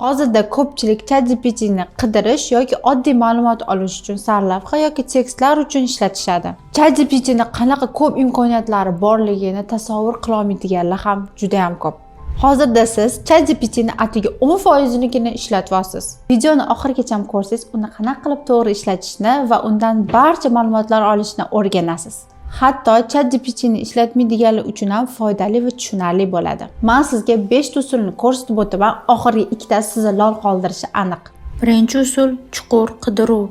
Hozirda ko'pchilik ChatGPTni qidirish yoki oddiy ma'lumot olish uchun, sarlavha yoki tekstlar uchun ishlatishadi. ChatGPTni qanaqa ko'p imkoniyatlari borligini tasavvur qilolmaydiganlar ham juda ham ko'p. Hozirda siz ChatGPTni atigi 10%inikini ishlatyapsiz. Videoni oxirigacha ko'rsangiz, uni qanaqa qilib to'g'ri ishlatishni va undan barcha ma'lumotlar olishni o'rganasiz. Hatto ChatGPTni ishlatmaydiganlar uchun ham foydali va tushunarli bo'ladi. Men sizga 5 ta usulni ko'rsatib o'taman, oxirgi ikkitasi sizni lol qoldirishi aniq. Birinchi usul: chuqur qidiruv.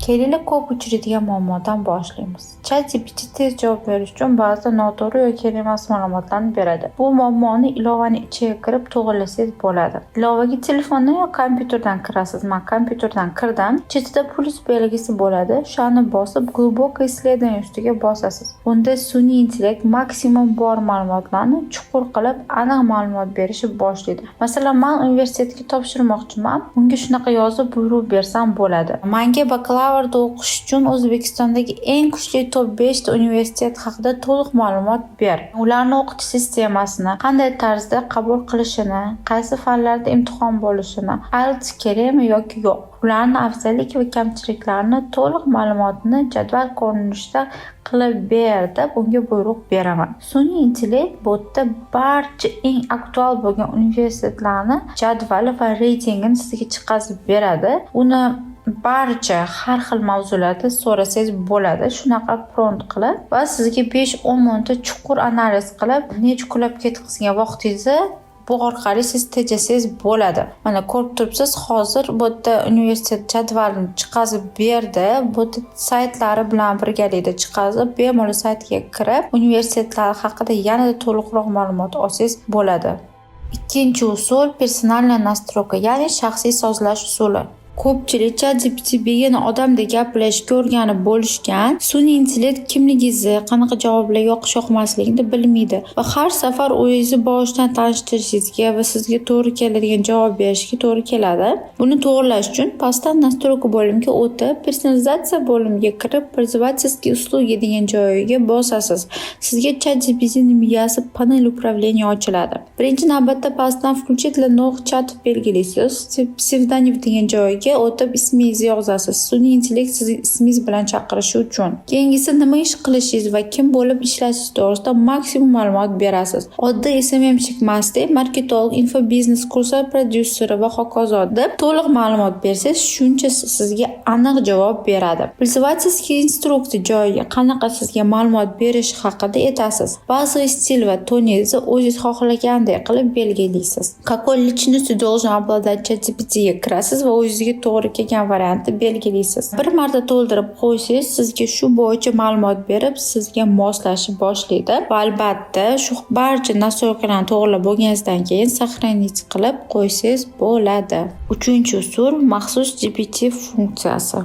Kelinglar, ko'p uchraydigan muammodan boshlaymiz. ChatGPT tez javob berish uchun ba'zida noto'g'ri yoki kerak emas ma'lumotlarni beradi. Bu muammoni ilovani ichiga kirib to'g'rilasangiz bo'ladi. Ilovaga telefondan yoki kompyuterdan kirasiz. Men kompyuterdan kirdim. Chetida plyus belgisi bo'ladi. O'shani bosib, "Глубокое исследование" ustiga bosasiz. Bunda sun'iy intellekt maksimum bor ma'lumotlarni chuqur qilib, aniq ma'lumot berishni boshlaydi. Masalan, men universitetga topshirmoqchiman. Unga shunaqa yozib buyruq bersam bo'ladi. Menga bakalavr o'qish uchun O'zbekistondagi eng kuchli top 5 ta universitet haqida to'liq ma'lumot ber. Ularni o'qitish sistemasini, qanday tarzda qabul qilishini, qaysi fanlarda imtihon bo'lishini, IELTS kerakmi yoki yo'q, ularni afzallik va kamchiliklarini to'liq ma'lumotni jadval ko'rinishida qilib ber, deb unga buyruq beraman. Sun'iy intellekt bu yerda barcha eng aktual bo'lgan universitetlarni jadvali va reytingini sizga chiqazib beradi. Uni barcha har xil mavzularda so'rasangiz bo'ladi. Shunaqa prompt qilib va sizga 5-10 minutda chuqur analiz qilib, necha kunlab ketkazgan vaqtingizni bu orqali siz tejasangiz bo'ladi. Mana, ko'rib turibsiz, hozir bu yerda universitet jadvalini chiqazib berdi. Bu yerda saytlari bilan birgalikda chiqazib, bemalol saytga kirib, universitetlar haqida yanada to'liqroq ma'lumot olsangiz bo'ladi. Ikkinchi usul: персональная настройка, ya'ni shaxsiy sozlash usuli. Ko'pchilik ChatGPT begona odamdek gaplashishga o'rganib bo'lishgan. Sun'iy intellekt kimligingizni, qanaqa javoblar yoqish-yoqmasligini bilmaydi va har safar o'zingizni boshidan tanishtirishingizga va sizga to'g'ri keladigan javob berishga to'g'ri keladi. Buni to'g'rilash uchun pastdan "Настройка" bo'limiga o'tib, "Персонализация" bo'limiga kirib, "Пользовательские услуги" degan joyiga bosasiz. Sizga ChatGPTning miyasi, панель управления ochiladi. Birinchi navbatda pastdan "Включить для новых чатов" belgilaysiz. "Псевдоним" degan joyiga o'tib, ismingizni yozasiz. Sun'iy intellekt sizni ismingiz bilan chaqirishi uchun. Keyingisi, nima ish qilishingiz va kim bo'lib ishlashingiz to'g'risida maksimum ma'lumot berasiz. Oddiy SMMщик emasda, marketolog, infobiznes, kurslar prodyuseri va hokazo deb to'liq ma'lumot bersangiz, shuncha sizga aniq javob beradi. "Пользовательские инструкции" joyiga qanaqa sizga ma'lumot berish haqida aytasiz. Базовый стиль va toningizni o'zingiz xohlagandek qilib belgilaysiz. "Какой личностью должен обладать ChatGPT" ga kirasiz va o'zingizga to'g'ri kelgan variantni belgilaysiz. Bir marta to'ldirib qo'ysangiz, sizga shu bo'yicha ma'lumot berib, sizga moslashib boshlaydi. Va albatta, shu barcha настройка larni to'g'rilab bo'lganingizdan keyin сохранить qilib qo'ysangiz bo'ladi. Uchinchi usul: maxsus GPT funksiyasi.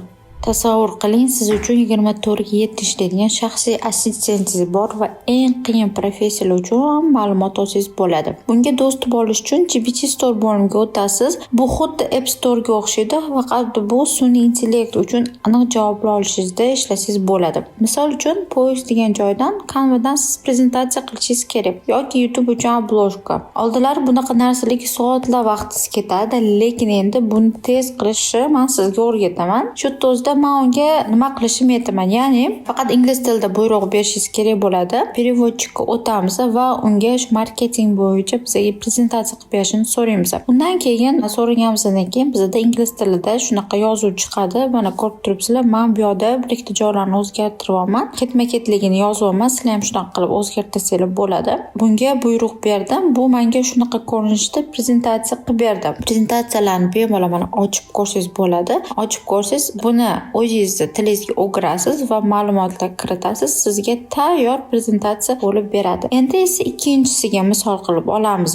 Tasavvur qiling, siz uchun 24/7 ishlaydigan shaxsiy assistentingiz bor va eng qiyin professiyalar uchun ham ma'lumot olsangiz bo'ladi. Bunga доступ olish uchun GPT Store bo'limiga o'tasiz. Bu xuddi App Store'ga o'xshaydi, faqat bu sun'iy intellekt uchun aniq javoblar olishingizda ishlasangiz bo'ladi. Misol uchun, "Поиск" degan joydan Canva'dan siz prezentatsiya qilishingiz kerak yoki YouTube uchun обложка. Oldinlari bunaqa narsalarga soatlab vaqtingiz ketadi, lekin endi buni tez qilishni man sizga o'rgataman. Shu yerda o'zida man unga nima qilishimni aytaman, ya'ni faqat ingliz tilida buyruq berishingiz kerak bo'ladi. Переводчик ka o'tamiz va unga shu marketing bo'yicha bizga prezentatsiya qilib berishini so'raymiz. Undan keyin so'raganimizdan keyin bizada ingliz tilida shunaqa yozuv chiqadi. Mana, ko'rib turibsizlar, man bu yoqda bir ikkita joylarni o'zgartiryapman. Ketma-ketligini yozyapman. Sizlar ham shunaqa qilib o'zgartirsanglar bo'ladi. Bunga buyruq berdim. Bu menga shunaqa ko'rinishda prezentatsiya qilib berdi. Prezentatsiyalarni bemalol mana ochib ko'rsangiz bo'ladi. Ochib ko'rsangiz, buni o'zingizni tilingizga o'girasiz va ma'lumotlar kiritasiz. Sizga tayyor prezentatsiya bo'lib beradi. Endi esa ikkinchisiga misol qilib olamiz.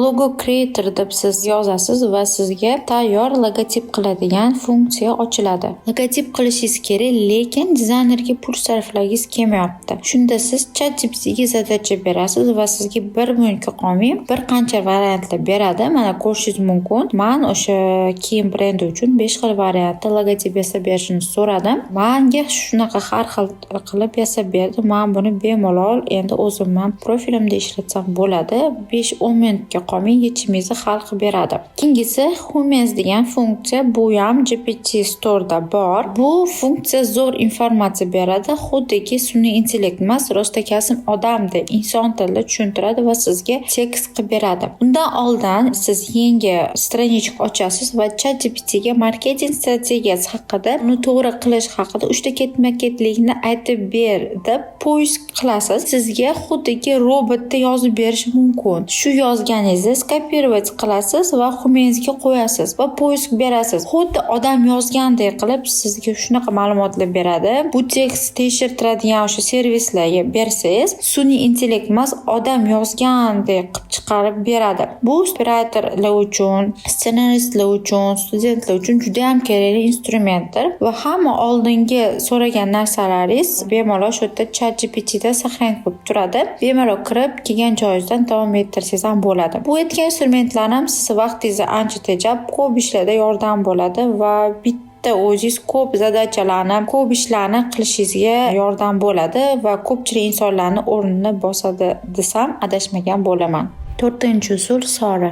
"Logo creator" deb siz yozasiz va sizga tayyor logotip qiladigan funksiya ochiladi. Logotip qilishingiz kerak, lekin dizaynerga pul sarflagingiz kelmayapti. Shunda siz ChatGPTga задача berasiz va sizga bir minutga qolmay bir qancha variantlar beradi. Mana, ko'rishingiz mumkin. Man o'sha kiyim brendi uchun 5 xil variantda logotip yasab berishni berishini so'radim. Manga shunaqa har xil qilib yasab berdi. Man buni bemalol endi o'zimni profilimda ishlatsam bo'ladi. 5-10 minutga qolmay yechimingizni hal qilib beradi. Keyingisi Humans degan funksiya. Bu ham GPT Store'da bor. Bu funksiya zo'r informatsiya beradi, xuddiki sun'iy intellekt emas, rostakasm odamdek, inson tilida tushuntiradi va sizga tekst qilib beradi. Undan oldin siz yangi страничка ochasiz va ChatGPTga marketing strategiyasi haqida, uni to'g'ri qilish haqida uchta ketma-ketlikni aytib ber deb поиск qilasiz. Sizga xuddiki robotda yozib berishi mumkin. Shu yozganingizni скопировать qilasiz va Humansga qo'yasiz va поиск berasiz. Xuddi odam yozgandek qilib sizga shunaqa ma'lumotlar beradi. Bu tekst tekshirtiradigan o'sha servislarga bersangiz, sun'iy intellekt emas, odam yozgandek qilib chiqarib beradi. Bu operatorlar uchun, ssenaristlar uchun, studentlar uchun judayam kerakli instrumentdir va hamma oldingi so'ragan narsalaringiz bemalol shu yerda ChatGPTda сохранить bo'lib turadi. Bemalol kirib, kelgan joyingizdan davom ettirsangiz ham bo'ladi. Bu aytgan instrumentlar ham sizni vaqtingizni ancha tejab, ko'p ishlarda yordam bo'ladi va bitta o'zingiz ko'p задача larni, ko'p ishlarni qilishingizga yordam bo'ladi va ko'pchilik insonlarni o'rnini bosadi desam, adashmagan bo'laman. To'rtinchi usul: Sora.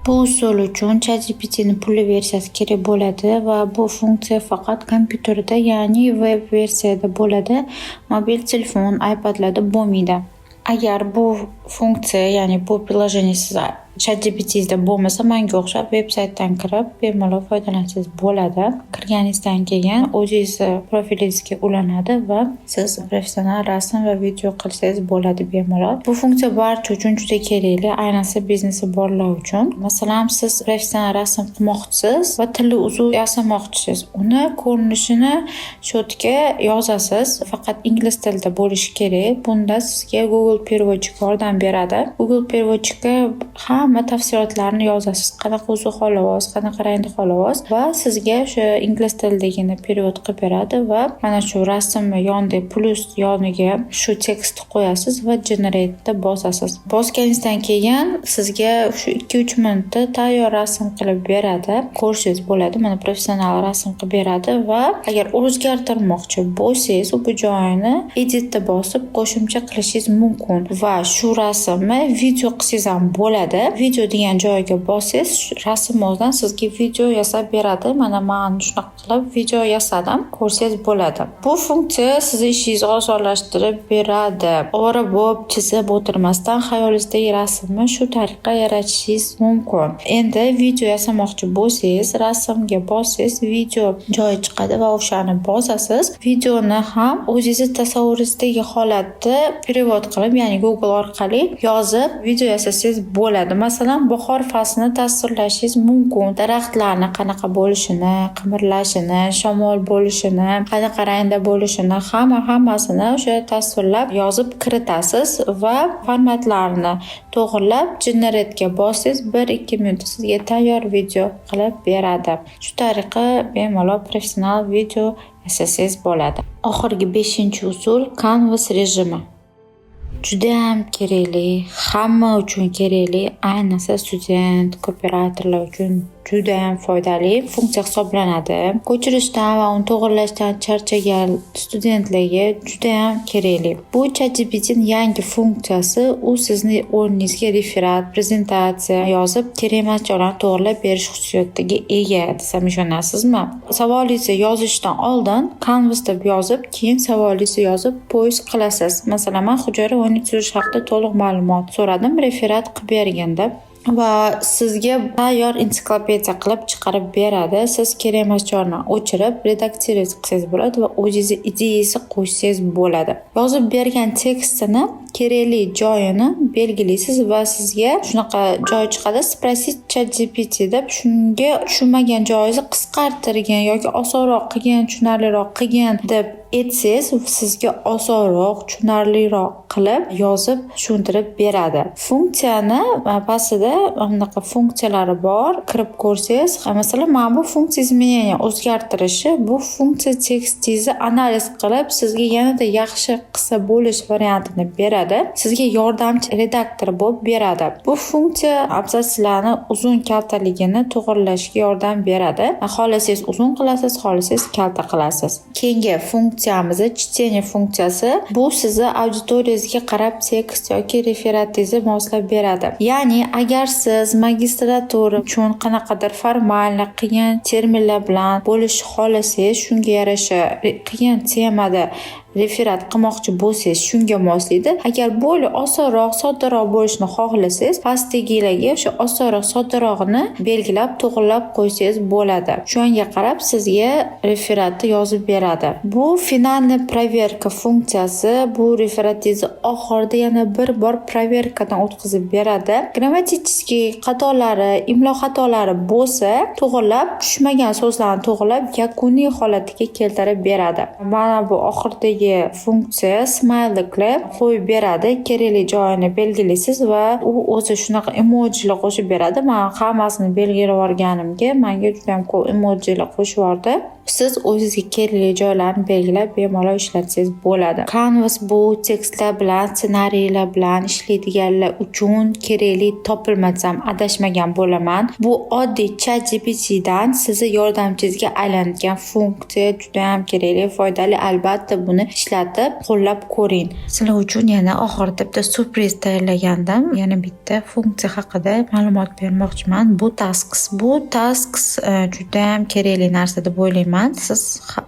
Bu usul uchun ChatGPTni pulli versiyasi kerak bo'ladi va bu funksiya faqat kompyuterda, ya'ni veb versiyada bo'ladi. Mobil telefon, iPadlarda bo'lmaydi. Agar bu funksiya, ya'ni bu приложение sizni ChatGPTngizda bo'lmasa, manga o'xshab veb saytdan kirib bemalol foydalansangiz bo'ladi. Kirganingizdan keyin o'zingizni profilingizga ulanadi va siz professional rasm va video qilsangiz bo'ladi bemalol. Bu funksiya barcha uchun juda kerakli, ayniqsa biznesi borlar uchun. Masalan, siz professional rasm qilmoqchisiz va tilli uzuv yasamoqchisiz. Uni ko'rinishini счётga yozasiz, faqat ingliz tilida bo'lishi kerak. Bunda sizga Google Переводчик yordam beradi. Google Переводчик ka hamma tafsilotlarni yozasiz. Qanaqa uzuv xohlayapsiz, qanaqa rangda xohlayapsiz va sizga o'sha ingliz tilidagini перевод qilib beradi va mana shu rasmni yonidagi plyus yoniga shu tekstni qo'yasiz va Generate bosasiz. Bosganingizdan keyin sizga shu 2-3 minutda tayyor rasm qilib beradi. Ko'rishingiz bo'ladi. Mana, professional rasm qilib beradi va agar o'zgartirmoqchi bo'lsangiz, bu joyini Editni bosib qo'shimcha qilishingiz mumkin va shu rasmni video qilsangiz ham bo'ladi. Video degan joyiga bossangiz, rasm o'zidan sizga video yasab beradi. Mana, man shunaqa qilib video yasadim. Ko'rsangiz bo'ladi. Bu funksiya sizni ishingizni osonlashtirib beradi. Ovora bo'lib chizib o'tirmasdan xayolingizdagi rasmni shu tariqa yaratishingiz mumkin. Endi video yasamoqchi bo'lsangiz, rasmga bossangiz, video joyi chiqadi va o'shani bosasiz. Videoni ham o'zingizni tasavvuringizdagi holatda перевод qilib, ya'ni Google orqali yozib video yasasangiz bo'ladi. Masalan, bahor faslini tasvirlashingiz mumkin. Daraxtlarni qanaqa bo'lishini, qimirlashini, shamol bo'lishini, qanaqa rangda bo'lishini, hamma hammasini o'sha tasvirlab yozib kiritasiz va formatlarni to'g'irlab Generate'ga bossangiz, 1-2 minutda sizga tayyor video qilib beradi. Shu tariqa bemalol professional video yasasangiz bo'ladi. Oxirgi, beshinchi usul: Canvas rejimi. Judayam kerakli, hamma uchun kerakli, ayniqsa student, kopirayterlar uchun judayam foydali funksiya hisoblanadi. Ko'chirishdan va uni to'g'irlashdan charchagan studentlarga judayam kerakli. Bu ChatGPTning yangi funksiyasi, u sizni o'rningizga referat, prezentatsiya yozib, kerak emas joylarni to'g'irlab berish xususiyatiga ega desam, ishonasizmi? Savolingizni yozishdan oldin Canvas deb yozib, keyin savolingizni yozib поиск qilasiz. Masalan, man hujayra o'yini tuzish haqida to'liq ma'lumot so'radim, referat qilib bergin deb va sizga tayyor ensiklopediya qilib chiqarib beradi. Siz kerak emas joyini o'chirib, редактировать qilsangiz bo'ladi va o'zingizni ideyangizni qo'shsangiz bo'ladi. Yozib bergan tekstini kerakli joyini belgilaysiz va sizga shunaqa joy chiqadi: "Спросить ChatGPT" deb, shunga tushunmagan joyingizni qisqartirgin yoki osonroq qilgin, tushunarliroq qilgin deb aytsangiz, sizga osonroq, tushunarliroq qilib yozib tushuntirib beradi. Funksiyani pastida mana bunaqa funksiyalari bor. Kirib ko'rsangiz, masalan, mana bu funksiya изменения, o'zgartirishi, bu funksiya tekstingizni analiz qilib, sizga yanada yaxshi qilsa bo'lish variantini beradi. bo'ladi. Sizga yordamchi redaktor bo'lib beradi. Bu funksiya abzatslarni uzun kaltaligini to'g'rilashga yordam beradi. Xohlasangiz, uzun qilasiz, xohlasangiz, kalta qilasiz. Keyingi funksiyamiz чтение funksiyasi. Bu sizni auditoriyangizga qarab tekst yoki referatingizni moslab beradi. Ya'ni agar siz magistratura uchun qanaqadir formalniy, qiyin terminlar bilan bo'lishni xohlasangiz, shunga yarasha qiyin temada referat qilmoqchi bo'lsangiz, shunga moslaydi. Agar более osonroq, soddaroq bo'lishini xohlasangiz, pastdagilarga o'sha osonroq, soddarog'ini belgilab, to'g'irlab qo'ysangiz bo'ladi. Shunga qarab sizga referatni yozib beradi. Bu финальный проверка funksiyasi. Bu referatingizni oxirida yana bir bor проверка dan o'tkazib beradi. Grammatический xatolari, imlo xatolari bo'lsa, to'g'irlab, tushmagan so'zlarni to'g'irlab, yakuniy holatiga keltirib beradi. Mana bu oxiridagi funksiya smayliklar qo'yib beradi. Kerakli joyini belgilaysiz va u o'zi shunaqa emojilar qo'shib beradi. Man hammasini belgilab yuborganimga manga judayam ko'p emojilar qo'shib yubordi. Siz o'zingizga kerakli joylarni belgilab, bemalol ishlatsangiz bo'ladi. Canvas bu tekstlar bilan, ssenariylar bilan ishlaydiganlar uchun kerakli topilma desam, adashmagan bo'laman. Bu oddiy ChatGPTdan sizni yordamchingizga aylanadigan funksiya, judayam kerakli, foydali. Albatta buni ishlatib, qo'llab ko'ring. Sizlar uchun yana oxirida bitta syurpriz tayyorlagandim. Yana bitta funksiya haqida ma'lumot bermoqchiman. Bu Tasks. Bu Tasks judayam kerakli narsa deb o'ylayman. Siz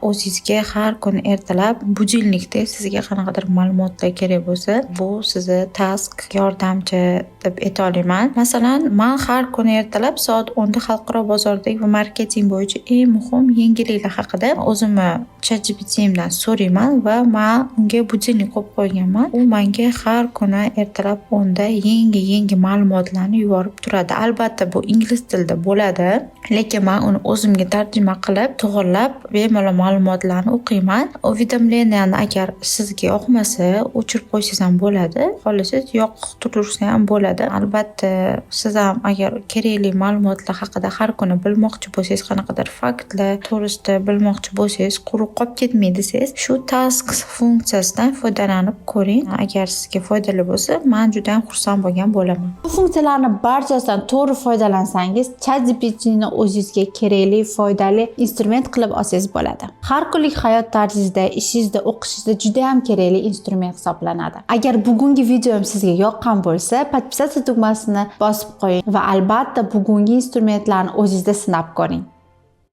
o'zingizga har kuni ertalab будильник da sizga qanaqadir ma'lumotlar kerak bo'lsa, bu sizni task yordamchi deb ayta olaman. Masalan, man har kuni ertalab soat 10 da xalqaro bozordagi va marketing bo'yicha eng muhim yangiliklar haqida o'zimni ChatGPTimdan so'rayman va man unga будильник qo'yib qo'yganman. U menga har kuni ertalab 10 da yangi yangi ma'lumotlarni yuborib turadi. Albatta, bu ingliz tilida bo'ladi, lekin man uni o'zimga tarjima qilib, to'g'irlab, bemalol ma'lumotlarni o'qiyman. Уведомления ni agar sizga yoqmasa, o'chirib qo'ysangiz ham bo'ladi. Xohlasangiz, yoqiq tursa ham bo'ladi. Albatta, siz ham agar kerakli ma'lumotlar haqida har kuni bilmoqchi bo'lsangiz, qanaqadir faktlar to'g'risida bilmoqchi bo'lsangiz, quruq qolib ketmay desangiz, shu Tasks funksiyasidan foydalanib ko'ring. Agar sizga foydali bo'lsa, man judayam xursand bo'lgan bo'laman. Bu funksiyalarni barchasidan to'g'ri foydalansangiz, ChatGPTni o'zingizga kerakli, foydali instrument qilib olsangiz bo'ladi. Har kunlik hayot tarzingizda, ishingizda, o'qishingizda juda ham kerakli instrument hisoblanadi. Agar bugungi videom sizga yoqqan bo'lsa, подписаться tugmasini bosib qo'ying va albatta bugungi instrumentlarni o'zingizda sinab ko'ring.